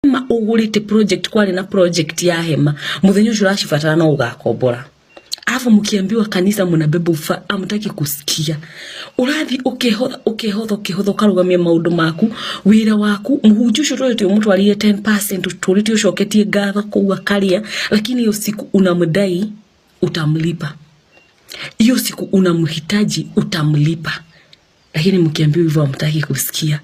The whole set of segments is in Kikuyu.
Hema ũgũrĩte project, kwarĩ na project ya hema, mũthenya ũcio ũracibatara no ũgakombora. Alafu mkiambiwa kanisa mnabeba ufa, amtaki kusikia. Urathi ukehotha, ukehotha, ukehotha, ukarugamia maundu maku, wira waku. Muhunjia ucio tũrĩte ũmũtwarire 10%, tũrĩte ũcoketie ngatho kũu akaria, lakini hiyo siku unamdai utamlipa, hiyo siku unamhitaji utamlipa, lakini mkiambiwa hivyo hamtaki kusikia.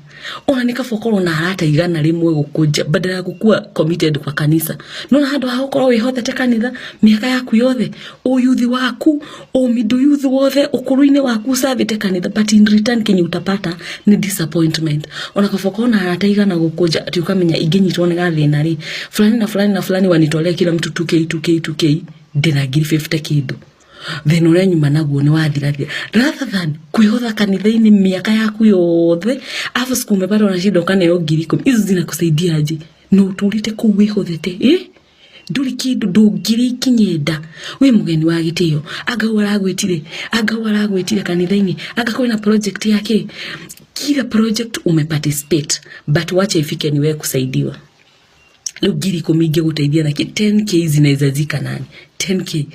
Ona nĩ kaba ũkorwo na arata 100 gũkũnja badala ya gũkua committed kwa kanisa. Nona handũ ha gũkorwo wĩhothete kanitha mĩaka yaku yothe, ũyuthi waku, ũmidu youth wothe, ũkũrũ-inĩ waku ũcavĩte kanitha, but in return kenye utapata ni disappointment. Ona kaba ũkorwo na arata 100 gũkũnja, ati ũkamenya ingĩnyitwo nĩ gathĩna rĩ, fulani na fulani na fulani wanitolea kila mtu 2K, 2K, 2K, ndĩna ngiri 50 kĩndũ, thĩna ũrĩa nyuma naguo nĩ wathirathira, rather than kwĩhotha kanitha-inĩ mĩaka yaku yothe, afu siku umepata na shida ũkaneo 10,000. Hizo zinakusaidia aje na ũtũrĩte kũu wĩhothete, eh? Ndũrĩ kĩndũ, ndũngĩrĩ ikinye nda, wĩ mũgeni wa gĩtĩo. Anga u aragwĩtire, anga u aragwĩtire kanitha-inĩ, anga kwĩna project yake, kila project umeparticipate, but wacha ifike ni wewe kusaidiwa. Rĩu 10,000 ingĩgũteithia nakĩ? 10K zinaweza zika nani? 10K,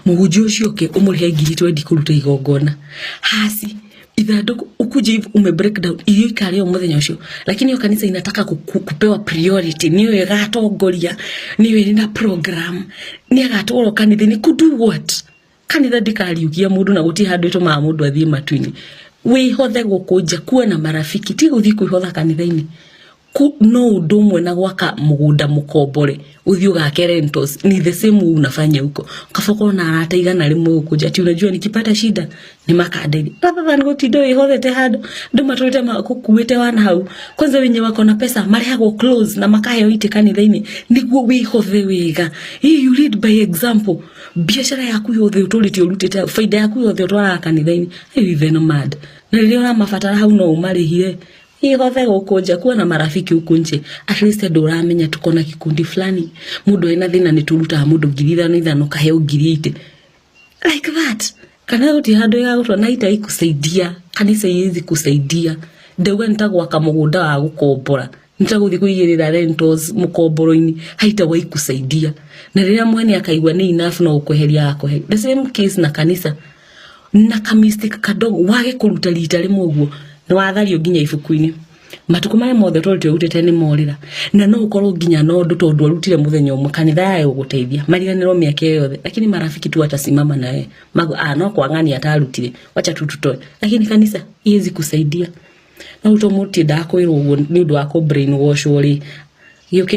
mũhunjia ũcio ũke ũmũrĩhe 20,000 kũruta igongona hasi ithandũkũ, ukuje hivi ume break down, irio ikarĩo mũthenya ũcio. Lakini hiyo kanisa inataka kupewa priority, niyo ĩgatongoria, niyo ĩrĩ na program, nĩ agatwarwo kanitha-inĩ. Ku do what? Kanitha ndĩkariũkia mũndũ na gũtirĩ handũ ĩtũmaga mũndũ athiĩ matu-inĩ. Wĩhothe gũkũnja, kuwa na marafiki, ti gũthiĩ kwĩhotha kanitha-inĩ. No ũndũ ũmwe na gwaka mũgũnda mũkombore, ũthiĩ ũgake rentals, ni the same way unafanya huko. Kaba ũkorwo na arata 100 gũkũnja, ati unajua nikipata shida ni makandeithia, rather than gũtinda wĩhothete handũ andũ matũrĩte makũkuĩte wana hau. Kwanza wenye wako na pesa marehagwo close na makaheo itĩ kanitha-inĩ nĩguo wĩhothe wega. Hii you lead by example. Biashara yaku yothe ũtũrĩte ũrutĩte faida yaku yothe ũtwaraga kanitha-inĩ. Are you even mad? Na rĩrĩa ũramabatara hau no ũmarĩhire. Ihothe gũkũ nja, kuwa na marafiki huku nje. At least andũ ũramenya tuko na kikundi fulani, mũndũ ena thĩna nĩ tũrutaga mũndũ 5,000 5, kaheo 80,000 like that. Kana gũtirĩ handũ ĩgagũtwara na itaikusaidia. Kanisa iwezi kusaidia. Ndauga nĩ ta gwaka mũgũnda wa gũkombora, nĩ ta gũthiĩ kũigĩrĩra rentals mũkomboro-inĩ, haitawahi kusaidia. Na rĩrĩa mwene akaigua nĩ enough, no gũkweheria akweheria. The same case na kanisa. Na ka mistake kadogo wage kũruta rita rĩmwe ũguo, nĩ wathario nginya ibuku-inĩ. Matukũ marĩa mothe tũrĩte ũrutĩte nĩ morĩra, na no ũkorwo nginya na ũndũ tondũ arutire mũthenya ũmwe, kanitha yayo gũgũteithia mariganĩrwo mĩaka ĩyo yothe, lakini marafiki tu watasimama nawe mago, ah, no kwang'ani atarutire, wacha tu tutoe. Lakini kanisa iwezi kusaidia. Na rĩu to mũtiendaga kwĩrwo ũguo nĩ ũndũ wa kũ brainwash rĩ gĩũke.